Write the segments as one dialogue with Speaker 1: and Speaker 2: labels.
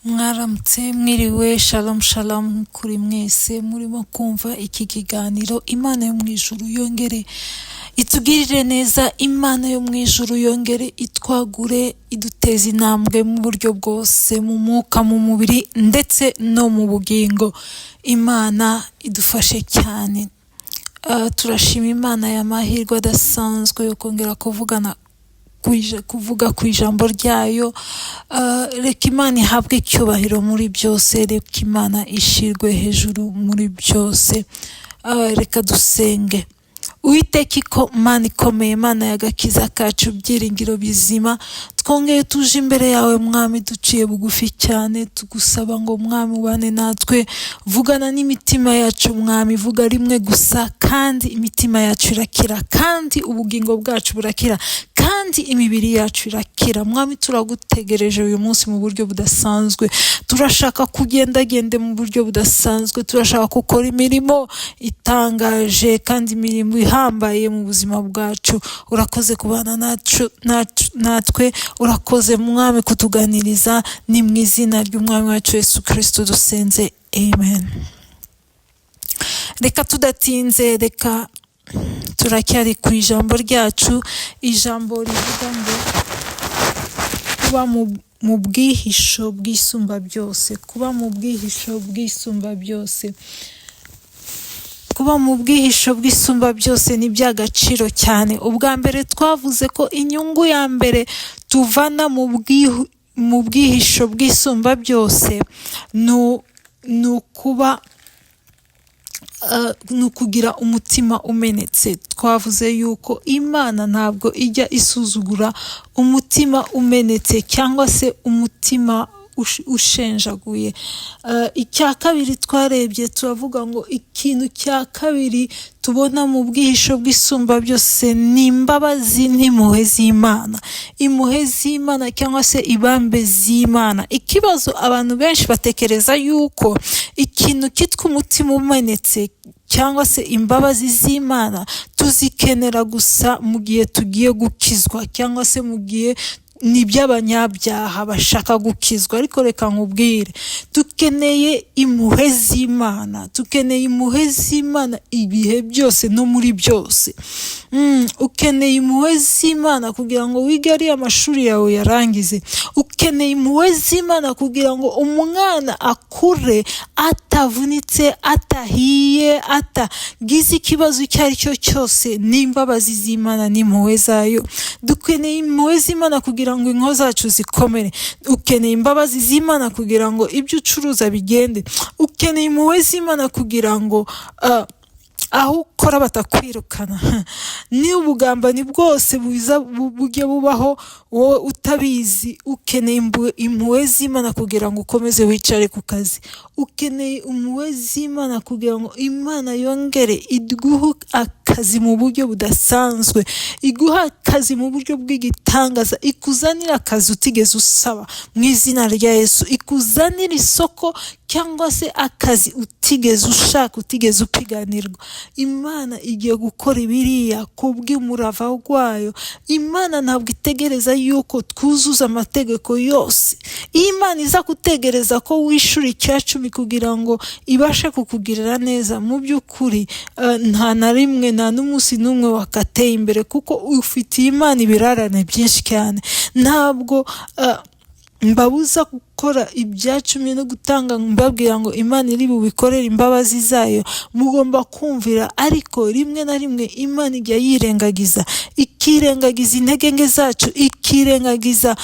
Speaker 1: Mwaramutse, mwiriwe, shalom shalom kuri mwese murimo kumva iki kiganiro. Imana yo mu ijuru yongere itugirire neza, Imana yo mu ijuru yongere itwagure, iduteze intambwe mu buryo bwose, mu mwuka, mu mubiri ndetse no mu bugingo. Imana idufashe cyane. Turashima Imana y'amahirwe adasanzwe yo kongera kuvugana, kuvuga ku ijambo ryayo. Reka Imana ihabwe icyubahiro muri byose, reka Imana ishirwe hejuru muri byose. Reka dusenge. Uwiteka iko Mana ikomeye, Mana y'agakiza kacu, byiringiro bizima, twongeye tuje imbere yawe Mwami, duciye bugufi cyane, tugusaba ngo Mwami ubane natwe, vugana n'imitima yacu Mwami, vuga rimwe gusa kandi imitima yacu irakira, kandi ubugingo bwacu burakira, kandi imibiri yacu irakira. Mwami, turagutegereje uyu munsi mu buryo budasanzwe, turashaka kugendagende mu buryo budasanzwe, turashaka gukora imirimo itangaje kandi imirimo ihambaye mu buzima bwacu. Urakoze kubana natwe, urakoze Mwami kutuganiriza. Ni mu izina ry'Umwami wacu Yesu Kristo dusenze, amen. Reka tudatinze, reka turacyari ku ijambo ryacu, ijambo rivuga ngo kuba mu bwihisho bw'Isumba byose, kuba mu bwihisho bw'Isumba byose. Kuba mu bwihisho bw'Isumba byose ni iby'agaciro cyane. Ubwa mbere twavuze ko inyungu ya mbere tuvana mu bwihisho bw'Isumba byose ni ukuba ni ukugira umutima umenetse. Twavuze yuko Imana ntabwo ijya isuzugura umutima umenetse cyangwa se umutima ushenjaguye. Icya kabiri twarebye, turavuga ngo ikintu cya kabiri tubona mu bwihisho bw'Isumba byose ni imbabazi n'impuhwe z'Imana, impuhwe z'Imana cyangwa se ibambe z'Imana. Ikibazo, abantu benshi batekereza yuko ikintu cyitwa umutima umenetse cyangwa se imbabazi z'Imana tuzikenera gusa mu gihe tugiye gukizwa, cyangwa se mu gihe ni iby'abanyabyaha bashaka gukizwa. Ariko reka nkubwire, dukeneye impuhwe z'Imana, dukeneye impuhwe z'Imana ibihe byose no muri byose. Ukeneye impuhwe z'Imana kugira ngo wige ariya mashuri yawe uyarangize. Ukeneye impuhwe z'Imana kugira ngo umwana akure atavunitse, atahiye, atagize ikibazo icyo ari cyo cyose. N'imbabazi z'Imana n'impuhwe zayo. Dukeneye impuhwe z'Imana kugira ngo ingo zacu zikomere. Ukeneye imbabazi z'Imana kugira ngo ibyo ucuruza bigende. Ukeneye impuhwe z'Imana kugira ngo aho ukora batakwirukana. Ni ubugambanyi bwose buza bujya bubaho wowe utabizi. Ukeneye impuhwe z'Imana kugira ngo ukomeze wicare ku kazi. Ukeneye impuhwe z'Imana kugira ngo Imana yongere iguhe akazi mu buryo budasanzwe, iguhe akazi mu buryo bw'igitangaza, ikuzanire akazi utigeze usaba mu izina rya Yesu, ikuzanire isoko cyangwa se akazi utigeze ushaka, utigeze upiganirwa. Imana igiye gukora ibiriya kubw'umurava wayo. Imana ntabwo itegereza yuko twuzuza amategeko yose. Iyo Imana iza gutegereza ko wishura icya cumi kugira ngo ibashe kukugirira neza, mu by'ukuri nta na rimwe, nta n'umunsi n'umwe wakateye imbere, kuko ufitiye Imana ibirarane byinshi cyane. Ntabwo mbabuza gukora ibya cumi no gutanga, mbabwira ngo Imana iri bubikorere imbabazi zayo, mugomba kumvira. Ariko rimwe na rimwe Imana ijya yirengagiza, ikirengagiza intege nke zacu, ikirengagiza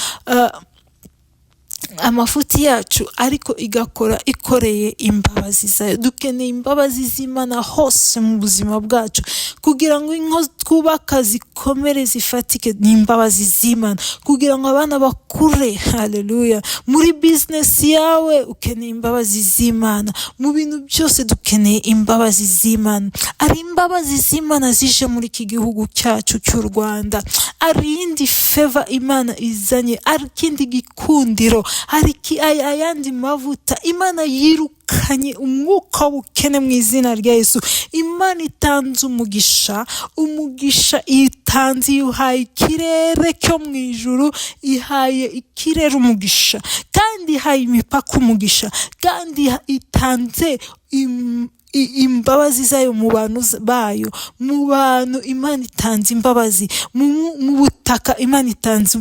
Speaker 1: amafuti yacu, ariko igakora ikoreye imbabazi zayo. Dukeneye imbabazi z'Imana hose mu buzima bwacu kugira ngo ingo twubaka zikomere, zifatike, ni imbabazi z'Imana. Kugira ngo abana bakure, haleluya. Muri bizinesi yawe ukeneye imbabazi z'Imana. Mu bintu byose dukeneye imbabazi z'Imana. Ari imbabazi z'Imana zije muri iki gihugu cyacu cy'u Rwanda, ari iyindi favor Imana izanye, ari ikindi gikundiro, hari ayandi mavuta. Imana yirukanye umwuka w'ubukene mu izina rya Yesu. Imana itanze umugisha, umugisha itanze, ihaye ikirere cyo mu ijuru, ihaye ikirere umugisha kandi Kandi ihaye imipaka umugisha, kandi itanze imbabazi zayo mu bantu bayo. Mu bantu Imana itanze imbabazi, mu butaka Imana itanze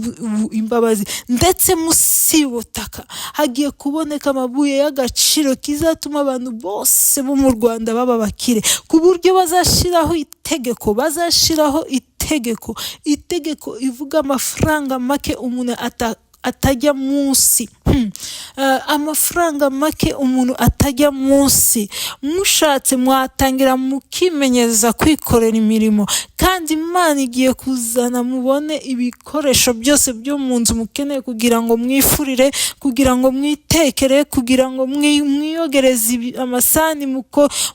Speaker 1: imbabazi, ndetse munsi y'ubutaka hagiye kuboneka amabuye y'agaciro kizatuma abantu bose bo mu Rwanda baba bakire, ku buryo bazashyiraho itegeko, bazashyiraho itegeko ivuga amafaranga make umuntu atajya munsi. Amafaranga make umuntu atajya munsi. Mushatse mwatangira mukimenyereza kwikorera imirimo, kandi Imana igiye kuzana mubone ibikoresho byose byo mu nzu mukeneye kugira ngo mwifurire, kugira ngo mwitekere, kugira ngo mwiyogereze amasahani,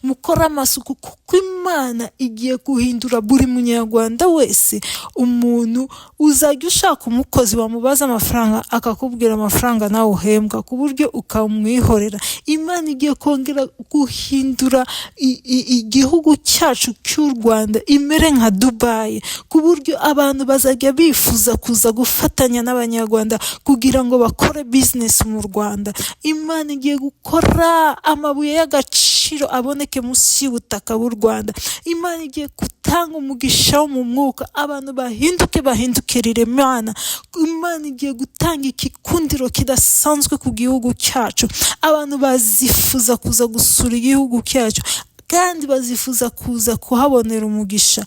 Speaker 1: mukore amasuku, kuko Imana igiye guhindura buri munyarwanda wese umuntu uzajya ushaka umukozi wamubaza amafaranga akakubwira amafaranga nawe uhembwa, ku buryo ukamwihorera. Imana igiye kongera guhindura igihugu cyacu cy'u Rwanda imere nka Dubayi, ku buryo abantu bazajya bifuza kuza gufatanya n'Abanyarwanda kugira ngo bakore bizinesi mu Rwanda. Imana igiye gukora amabuye y'agaciro aboneke munsi y'ubutaka bw'u Rwanda. Imana igiye gutanga umugisha wo mu mwuka, abantu bahinduke, bahindukirire Imana. Imana igiye gutanga igikundiro kidasanzwe ku gihugu cyacu. Abantu bazifuza kuza gusura igihugu cyacu, kandi bazifuza kuza kuhabonera umugisha.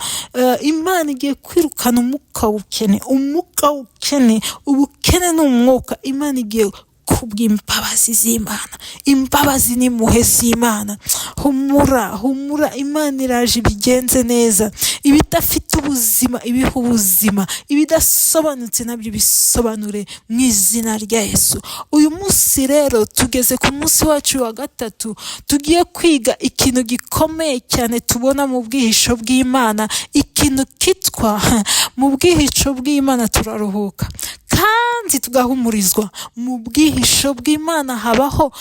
Speaker 1: Imana igiye kwirukana umwuka w'ubukene, umwuka w'ubukene. Ubukene ni umwuka. Imana igiye kubw'imbabazi z'Imana, imbabazi n'impuhwe z'Imana. Humura, humura, Imana iraje ibigenze neza. Ibidafite ubuzima ibiha ubuzima, ibidasobanutse nabyo bisobanure mu izina rya Yesu. Uyu munsi rero tugeze ku munsi wacu wa gatatu, tugiye kwiga ikintu gikomeye cyane tubona mu bwihisho bw'Imana, ikintu kitwa mu bwihisho bw'Imana turaruhuka kandi tugahumurizwa. Mu bwihisho bw'Imana habaho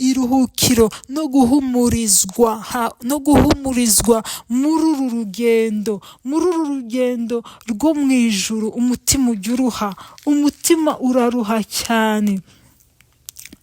Speaker 1: iruhukiro no guhumurizwa, no guhumurizwa muri uru rugendo, muri uru rugendo rwo mu ijuru. Umutima ujya uruha, umutima uraruha cyane,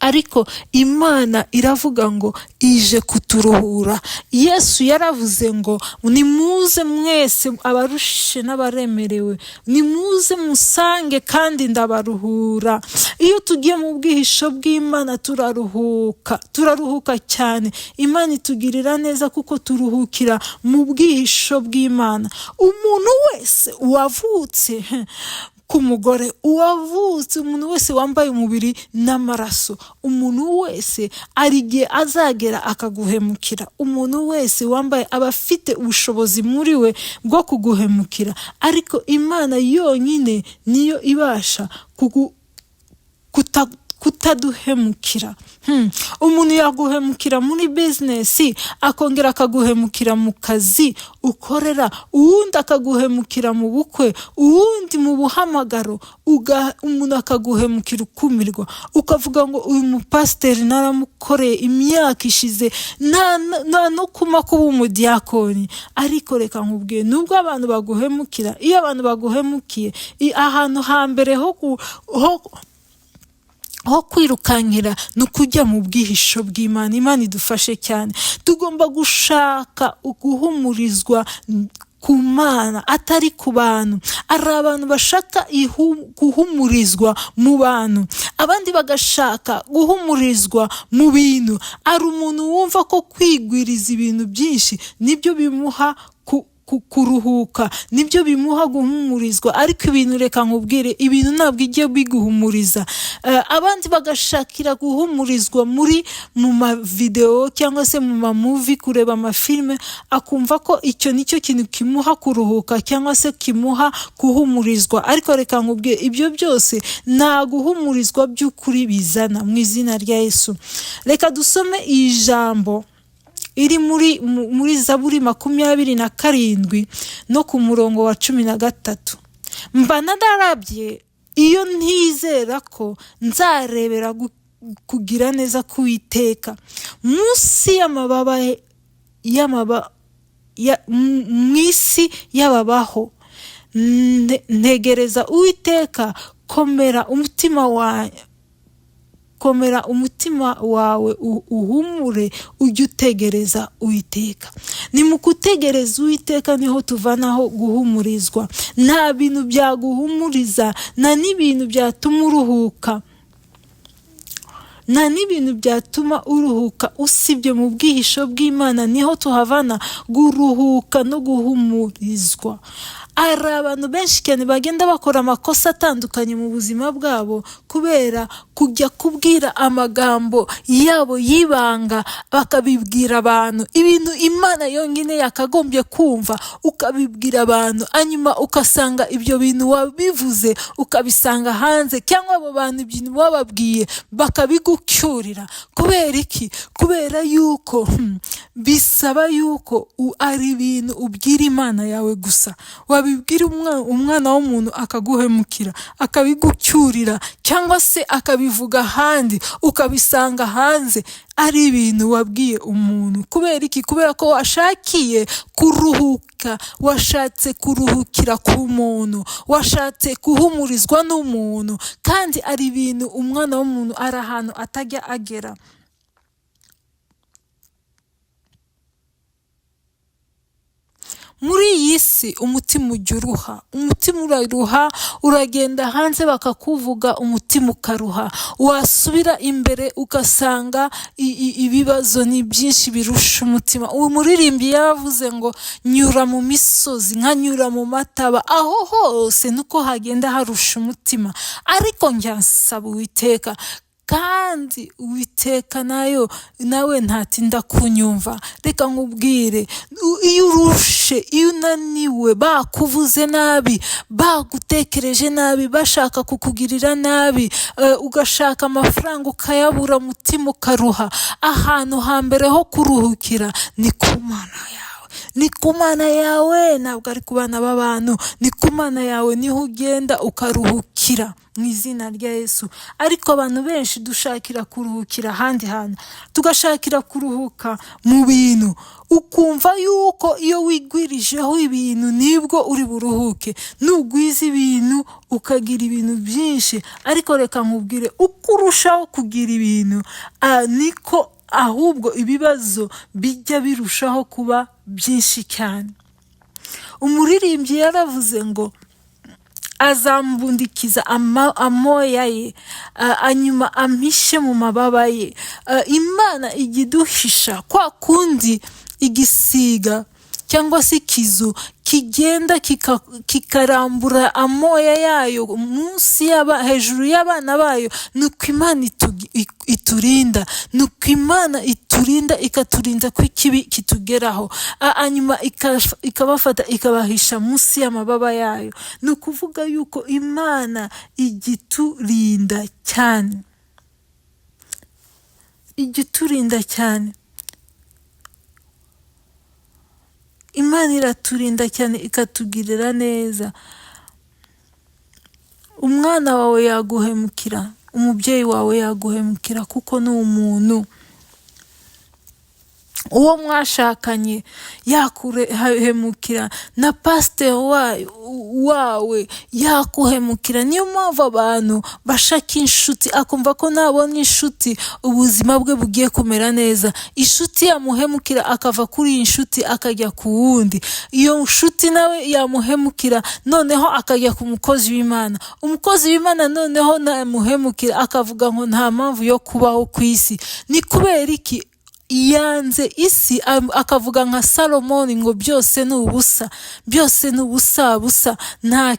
Speaker 1: ariko Imana iravuga ngo ije kuturuhura. Yesu yaravuze ngo nimuze mwese abarushe n'abaremerewe, nimuze musange kandi ndabaruhura. Iyo tugiye mu bwihisho bw'Imana turaruhuka, turaruhuka cyane. Imana itugirira neza kuko turuhukira mu bwihisho bw'Imana. Umuntu wese wavutse ku mugore, uwavutse, umuntu wese wambaye umubiri n'amaraso, umuntu wese hari igihe azagera akaguhemukira. Umuntu wese wambaye aba afite ubushobozi muri we bwo kuguhemukira, ariko Imana yonyine niyo ibasha kutaduhemukira. Umuntu yaguhemukira muri bizinesi, akongera akaguhemukira mu kazi ukorera, uwundi akaguhemukira mu bukwe, uwundi mu buhamagaro, umuntu akaguhemukira ukumirwa, ukavuga ngo uyu mupasiteri naramukoreye imyaka ishize, nta no kuma kuba umudiyakoni. Ariko reka nkubwiye, nubwo abantu baguhemukira, iyo abantu baguhemukiye, ahantu hambere ho kwirukankira ni ukujya mu bwihisho bw'Imana. Imana idufashe cyane. Tugomba gushaka guhumurizwa ku Mana, atari ku bantu. Hari abantu bashaka guhumurizwa mu bantu, abandi bagashaka guhumurizwa mu bintu. Hari umuntu wumva ko kwigwiriza ibintu byinshi nibyo bimuha kuruhuka, nibyo bimuha guhumurizwa. Ariko ibintu, reka nkubwire, ibintu ntabwo ijya biguhumuriza. Abandi bagashakira guhumurizwa mu mavidewo cyangwa se mu mamovie, kureba amafilime, akumva ko icyo nicyo kintu kimuha kuruhuka cyangwa se kimuha guhumurizwa. Ariko reka nkubwire, ibyo byose nta guhumurizwa by'ukuri bizana, mu izina rya Yesu. Reka dusome iri jambo iri muri Zaburi 27 no ku murongo wa 13. Mba nararabye iyo ntizera ko nzarebera kugira neza k'Uwiteka munsi y'amababa mu isi y'ababaho. Ntegereza Uwiteka, komera umutima Komera umutima wawe, uhumure, ujye utegereza Uwiteka. Ni mu gutegereza Uwiteka niho tuvanaho guhumurizwa. Nta bintu byaguhumuriza, nta n'ibintu byatuma uruhuka, nta n'ibintu byatuma uruhuka usibye mu bwihisho bw'Imana. Niho tuhavana guruhuka no guhumurizwa. Hari abantu benshi cyane bagenda bakora amakosa atandukanye mu buzima bwabo kubera kujya kubwira amagambo yabo y'ibanga, bakabibwira abantu, ibintu Imana yonyine yakagombye kumva, ukabibwira abantu, hanyuma ugasanga ibyo bintu wabivuze ukabisanga hanze, cyangwa abo bantu ibintu wababwiye bakabigucyurira. Kubera iki? Kubera yuko bisaba yuko ari ibintu ubwira Imana yawe gusa. Wabibwira umwana w'umuntu akaguhemukira, akabigucyurira, cyangwa se akabivuga ahandi, ukabisanga hanze ari ibintu wabwiye umuntu. Kubera iki? Kubera ko washakiye kuruhuka, washatse kuruhukira ku muntu, washatse guhumurizwa n'umuntu, kandi ari ibintu umwana w'umuntu ari ahantu atajya agera. Muri iyi si umutima ujya uruha, umutima uraruha, uragenda hanze bakakuvuga, umutima ukaruha, wasubira imbere ugasanga ibibazo ni byinshi birusha umutima. Uwo muririmbyi yaravuze ngo nyura mu misozi nkanyura mu mataba, aho hose nuko hagenda harusha umutima, ariko njya nsaba Uwiteka, kandi Uwiteka nayo nawe ntatinda kunyumva. Reka nkubwire, iyo urushe, iyo unaniwe, bakuvuze nabi, bagutekereje nabi, bashaka kukugirira nabi, ugashaka amafaranga ukayabura, umutima ukaruha, ahantu hambere ho kuruhukira ni ku Mana yawe. Ni ku Mana yawe, ntabwo ari ku bana b'abantu, ni ku Mana yawe niho ugenda ukaruhukira mu izina rya Yesu. Ariko abantu benshi dushakira kuruhukira ahandi hantu, tugashakira kuruhuka mu bintu, ukumva yuko iyo wigwirijeho ibintu nibwo uri buruhuke. Nugwiza ibintu ukagira ibintu byinshi, ariko reka nkubwire, uko urushaho kugira ibintu, niko ahubwo ibibazo bijya birushaho kuba byinshi cyane. Umuririmbyi yaravuze ngo azambundikiza amoya ye, hanyuma ampishe mu mababa ye. Imana ijya iduhisha kwa kundi igisiga cyangwa se ikizu kigenda kikarambura amoya yayo munsi hejuru y'abana bayo. Nuko Imana iturinda, nuko Imana iturinda, ikaturinda ko ikibi kitugeraho, hanyuma ikabafata ikabahisha munsi y'amababa yayo. Ni ukuvuga yuko Imana igiturinda cyane, igiturinda cyane. Imana iraturinda cyane, ikatugirira neza. Umwana wawe yaguhemukira, umubyeyi wawe yaguhemukira, kuko ni umuntu. Uwo mwashakanye yakuhemukira, na pasiteri wawe yakuhemukira. Niyo mpamvu abantu bashaka inshuti, akumva ko nabona inshuti ubuzima bwe bugiye kumera neza. Inshuti yamuhemukira akava kuri iyi nshuti akajya ku wundi, iyo nshuti nawe yamuhemukira noneho akajya ku mukozi w'Imana, umukozi w'Imana noneho namuhemukira akavuga ngo nta mpamvu yo kubaho ku isi. Ni kubera iki? Yanze isi, akavuga nka Salomoni ngo byose ni ubusa, byose ni ubusa busa, nta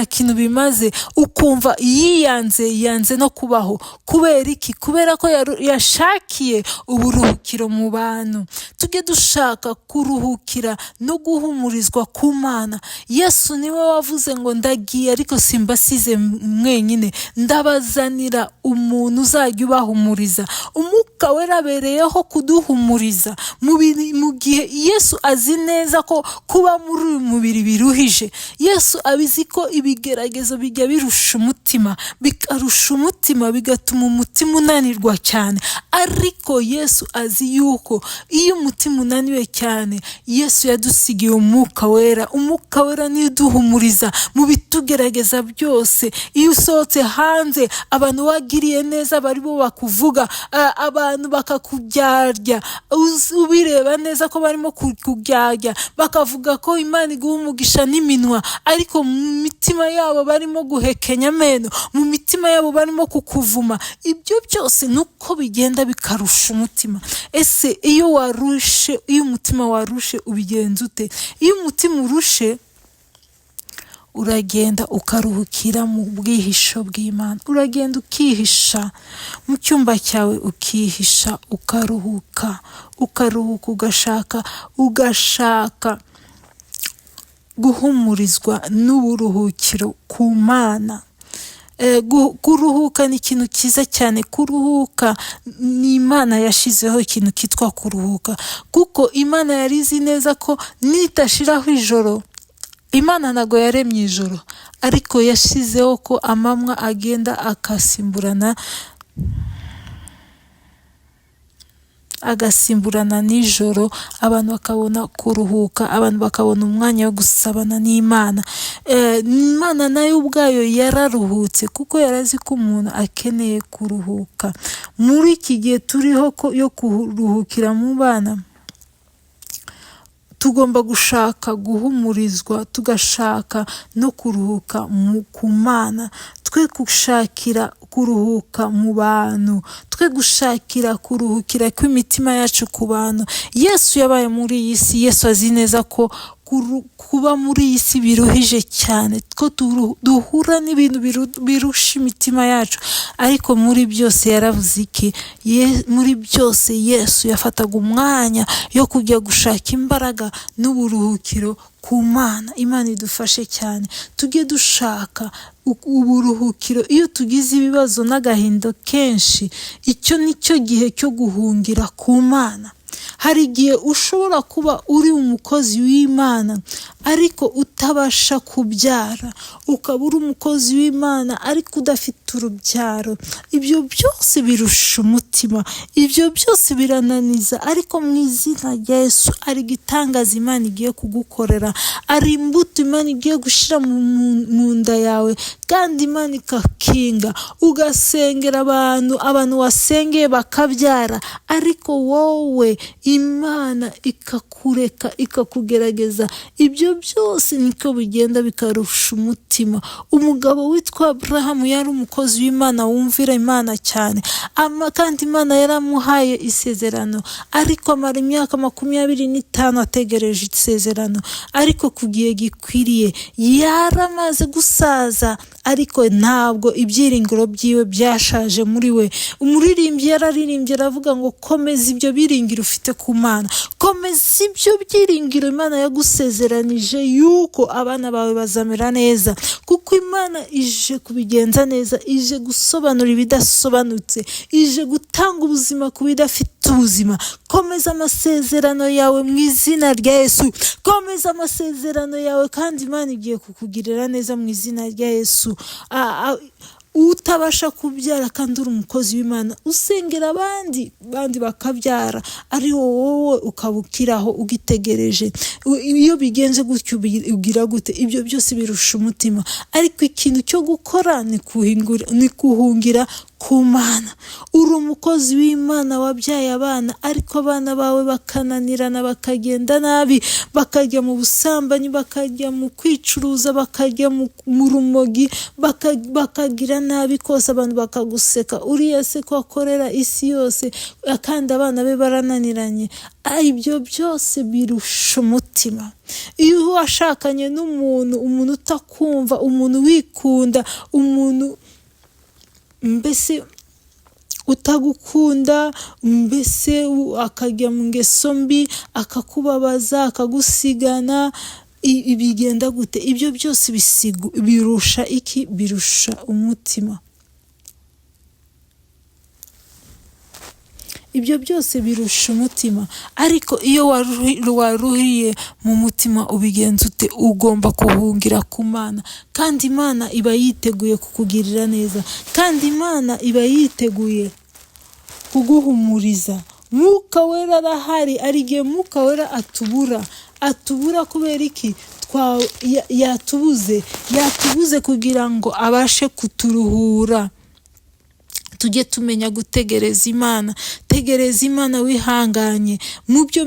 Speaker 1: kintu bimaze. Ukumva yiyanze, yanze no kubaho. Kubera iki? Kubera ko yashakiye uburuhukiro mu bantu. Tujye dushaka kuruhukira no guhumurizwa ku Mana. Yesu niwe wavuze ngo ndagiye ariko simbasize mwenyine, ndabazanira umuntu uzajya ubahumuriza. Umwuka Wera abereyeho kuduhumuriza mu gihe Yesu azi neza ko kuba muri uyu mubiri biruhije. Yesu abizi ko ibigeragezo bijya birusha umutima, bikarusha umutima, bigatuma umutima unanirwa cyane. Ariko Yesu azi yuko iyo umutima unaniwe cyane, Yesu yadusigiye Umwuka Wera. Umwuka Wera niwe uduhumuriza mu bitugerageza byose. Iyo usohotse hanze, abantu wagiriye neza bari bo bakuvuga, abantu bakakuryarya, ubireba neza ko barimo kuryarya, bakavuga ko Imana iguha umugisha n'iminwa, ariko mu mitima yabo barimo guhekenya ameno, mu mitima yabo barimo kukuvuma. Ibyo byose nuko bigenda bikarusha umutima. Ese iyo warushe, iyo umutima warushe ubigenza ute? Iyo umutima urushe, uragenda ukaruhukira mu bwihisho bw'Imana. Uragenda ukihisha mu cyumba cyawe, ukihisha, ukaruhuka, ukaruhuka, ugashaka guhumurizwa n'uburuhukiro ku Mana. Kuruhuka ni ikintu cyiza cyane. Kuruhuka ni Imana yashizeho ikintu cyitwa kuruhuka, kuko Imana yari izi neza ko nitashiraho ijoro, Imana ntabwo yaremye ijoro, ariko yashizeho ko amanywa agenda agasimburana nijoro, abantu bakabona kuruhuka, abantu bakabona umwanya wo gusabana n'Imana. Imana nayo ubwayo yararuhutse, kuko yarazi ko umuntu akeneye kuruhuka. Muri iki gihe turiho ko yo kuruhukira mu bana, tugomba gushaka guhumurizwa, tugashaka no kuruhuka ku Mana. Twe gushakira kuruhuka mu bantu, twe gushakira kuruhukira kw'imitima yacu ku bantu. Yesu yabaye muri iyi si, Yesu azi neza ko kuba muri iyi si biruhije cyane, ko duhura n'ibintu birusha imitima yacu. Ariko muri byose yaravuze iki? Muri byose Yesu yafataga umwanya yo kujya gushaka imbaraga n'uburuhukiro ku Mana. Imana idufashe cyane, tujye dushaka uburuhukiro. Iyo tugize ibibazo n'agahinda kenshi, icyo ni cyo gihe cyo guhungira ku Mana. Hari igihe ushobora kuba uri umukozi w'Imana ariko utabasha kubyara, ukaba uri umukozi w'Imana ariko udafite urubyaro. Ibyo byose birusha umutima, ibyo byose birananiza, ariko mu izina rya Yesu ari igitangaza Imana igiye kugukorera, ari imbuto Imana igiye gushyira mu nda yawe, kandi Imana ikakinga. Ugasengera abantu, abantu wasengeye bakabyara, ariko wowe Imana ikakureka, ikakugerageza. Ibyo byose niko bigenda bikarusha umutima. Umugabo witwa Aburahamu yari umukozi w'Imana wumvira Imana cyane, kandi Imana yaramuhaye isezerano, ariko amara imyaka 25 ategereje isezerano, ariko ku gihe gikwiriye yaramaze gusaza, ariko ntabwo ibyiringiro byiwe byashaje muri we. Umuririmbyi yararirimbye aravuga ngo komeza ibyo biringiro ufite ku Mana, komeza ibyo byiringiro Imana yagusezeranije yuko abana bawe bazamera neza, kuko Imana ije kubigenza neza, ije gusobanura ibidasobanutse, ije gutanga ubuzima ku bidafite ubuzima. Komeza amasezerano yawe mu izina rya Yesu, komeza amasezerano yawe, kandi Imana igiye kukugirira neza mu izina rya Yesu. Utabasha kubyara kandi uri umukozi w'Imana, usengera abandi, bandi bakabyara, ari wowe ukabukiraho ugitegereje. Iyo bigenze gutyo ugira gute? Ibyo byose birusha umutima. Ariko ikintu cyo gukora ni kuhungira ku Mana. Uri umukozi w'Imana wabyaye abana, ariko abana bawe bakananirana, bakagenda nabi, bakajya mu busambanyi, bakajya mu kwicuruza, bakajya mu rumogi, bakagira nabi kose, abantu bakaguseka. Uriya se ko akorera isi yose, kandi abana be barananiranye. Ibyo byose birusha umutima. Iyo washakanye n'umuntu, umuntu utakumva, umuntu wikunda, umuntu mbese utagukunda, mbese akajya mu ngeso mbi, akakubabaza, akagusigana, bigenda gute? Ibyo byose birusha iki? Birusha umutima. Ibyo byose birusha umutima. Ariko iyo waruhiye mu mutima ubigenza ute? Ugomba kuhungira ku Mana, kandi Imana iba yiteguye kukugirira neza, kandi Imana iba yiteguye kuguhumuriza. Mwuka Wera arahari. Hari igihe Mwuka Wera atubura. Kubera iki? Yatubuze kugira ngo abashe kuturuhura. Tujye tumenya gutegereza Imana. Tegereza Imana wihanganye mu byo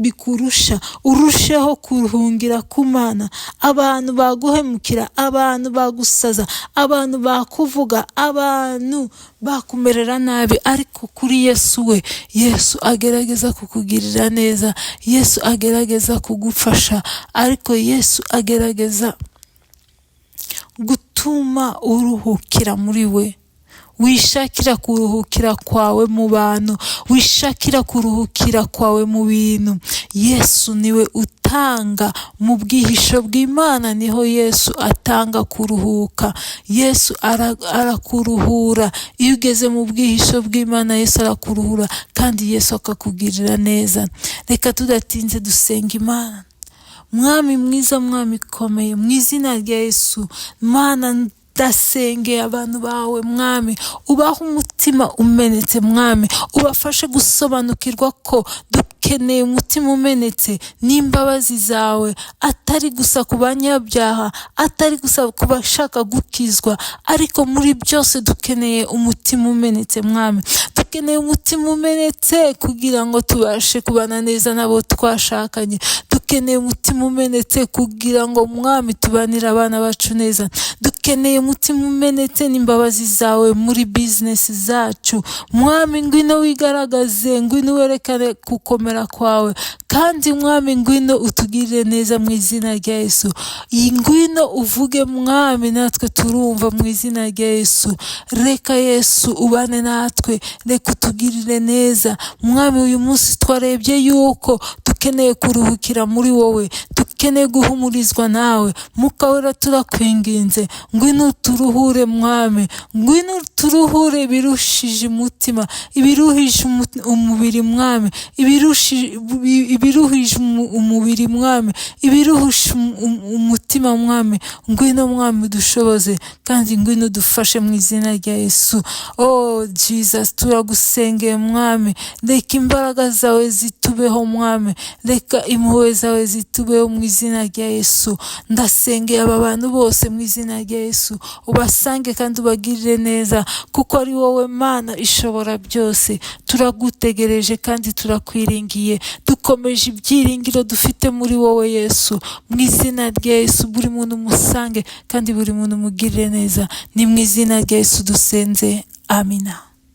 Speaker 1: bikurusha, urusheho kuruhungira ku Mana. Abantu baguhemukira, abantu bagusaza, abantu bakuvuga, abantu bakumerera nabi, ariko kuri Yesu we, Yesu agerageza kukugirira neza, Yesu agerageza kugufasha, ariko Yesu agerageza gutuma uruhukira muri we. Wishakira kuruhukira kwawe mu bantu, wishakira kuruhukira kwawe mu bintu. Yesu niwe utanga. Mu bwihisho bw'Imana niho Yesu atanga kuruhuka. Yesu arakuruhura. Iyo ugeze mu bwihisho bw'Imana, Yesu arakuruhura kandi Yesu akakugirira neza. Reka tudatinze dusenga Imana. Mwami mwiza, Mwami ukomeye, mu izina rya Yesu, Mana, ndasengeye abantu bawe. Mwami, ubahe umutima umenetse. Mwami, ubafashe gusobanukirwa ko dukeneye umutima umenetse n'imbabazi zawe, atari gusa ku banyabyaha, atari gusa ku bashaka gukizwa, ariko muri byose dukeneye umutima umenetse. Mwami, dukeneye umutima umenetse kugira ngo tubashe kubana neza n'abo twashakanye. Dukeneye umutima umenetse kugira ngo, Mwami, tubanire abana bacu neza. Dukeneye umutima umenetse n'imbabazi zawe muri bizinesi zacu. Mwami, ngwino wigaragaze, ngwino werekane gukomera kwawe, kandi Mwami, ngwino utugirire neza mu izina rya Yesu. Ngwino uvuge, Mwami, natwe turumva mu izina rya Yesu. Reka Yesu ubane natwe, reka utugirire neza. Mwami, uyu munsi twarebye yuko dukeneye kuruhukira muri wowe, dukeneye guhumurizwa nawe. Mwuka Wera, turakwinginze, ngwino uturuhure. Mwami, ngwino uturuhure ibirushije umutima, ibiruhije umubiri. Mwami, ibiruhije umubiri, Mwami, ibiruhije umutima. Mwami, ngwino, Mwami, udushoboze, kandi ngwino udufashe mu izina rya Yesu. Oh Jesus, turagusengeye. Mwami, reka imbaraga zawe zitubeho. Mwami, reka impuhwe zawe zitubeho mu izina rya Yesu. Ndasengeye aba bantu bose mu izina rya Yesu, ubasange kandi ubagirire neza, kuko ari wowe Mana ishobora byose. Turagutegereje kandi turakwiringiye, dukomeje ibyiringiro dufite muri wowe Yesu. Mu izina rya Yesu, buri muntu umusange kandi buri muntu umugirire neza. Ni mu izina rya Yesu dusenze, amina.